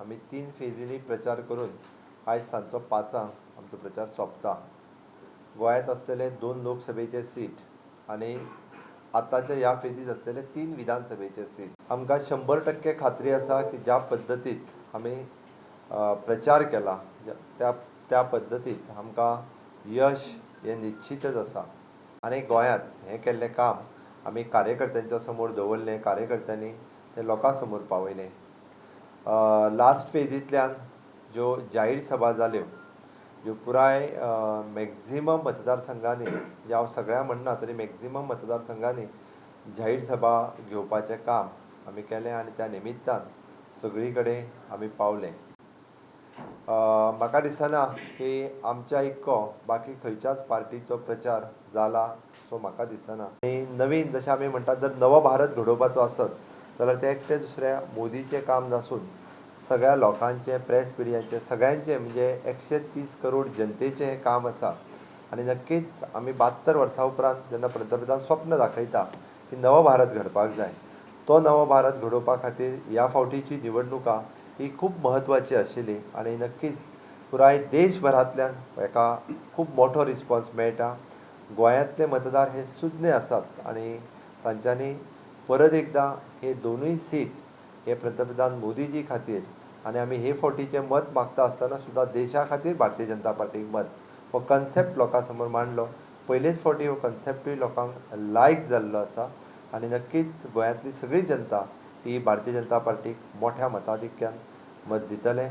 आमी 3 फेजींनी प्रचार करून आयज सांजचो 5 आमचो प्रचार सोंपता. गोंयांत आसलेले 2 लोकसभेचे सीट आनी आतांच्या ह्या फेजीत आसलेले 3 विधानसभेचे सीट. आमकां 100% खात्री आसा की ज्या पद्दतीत आमी प्रचार केला, त्या त्या पद्दतीत आमकां यश हें निश्चितच आसा. आनी गोंयांत हें केल्लें काम आमी कार्यकर्त्यांच्या समोर दवरलें, कार्यकर्त्यांनी तें लोकां समोर पावयलें. लास्ट फेजींतल्यान ज्यो जाहीर सभा जाल्यो, ज्यो पुराय मॅक्झिमम मतदारसंघांनी, म्हणजे हांव सगळ्या म्हणना तरी मॅक्झिमम मतदारसंघांनी जाहीर सभा घेवपाचें काम आमी केलें आनी त्या निमित्तान सगळी कडेन आमी पावले. म्हाका दिसना की आमच्या इतको बाकी खंयच्याच पार्टीचो प्रचार जाला सो म्हाका दिसना. आनी नवीन जशें आमी म्हणटात, जर नवो भारत घडोवपाचो आसत जाल्यार तें एकटें दुसऱ्या मोदीचें काम नासून सगळ्या लोकांचें, प्रेस मिडियाचें, सगळ्यांचें, म्हणजे 130 करोड जनतेचें हें काम आसा. आनी नक्कीच आमी 72 वर्सां उपरांत जेन्ना पंतप्रधान स्वप्न दाखयता की नवो भारत घडपाक जाय, तो नवो भारत घडोवपा खातीर ह्या फावटीची निवडणुका ही खूब म्हत्वाची आशिल्ली. आनी नक्कीच पुराय देशभरांतल्यान हेका खूब मोठो रिस्पॉन्स मेळटा. गोंयांतले मतदार हे सुज्ञ आसात आनी तांच्यांनी परत एकदां हे दोनूय सीट हे पंतप्रधान मोदीजी खातीर आनी आमी हे फावटीचें मत मागता आसतना सुद्दां देशा खातीर भारतीय जनता पार्टीक मत हो कन्सेप्ट लोकां समोर मांडलो. पयलेच फावटी हो कन्सेप्टूय लोकांक लायक जाल्लो आसा आनी नक्कीच गोंयांतली सगळी जनता ही भारतीय जनता पार्टीक मोठ्या मताधिक्यान मत दितले.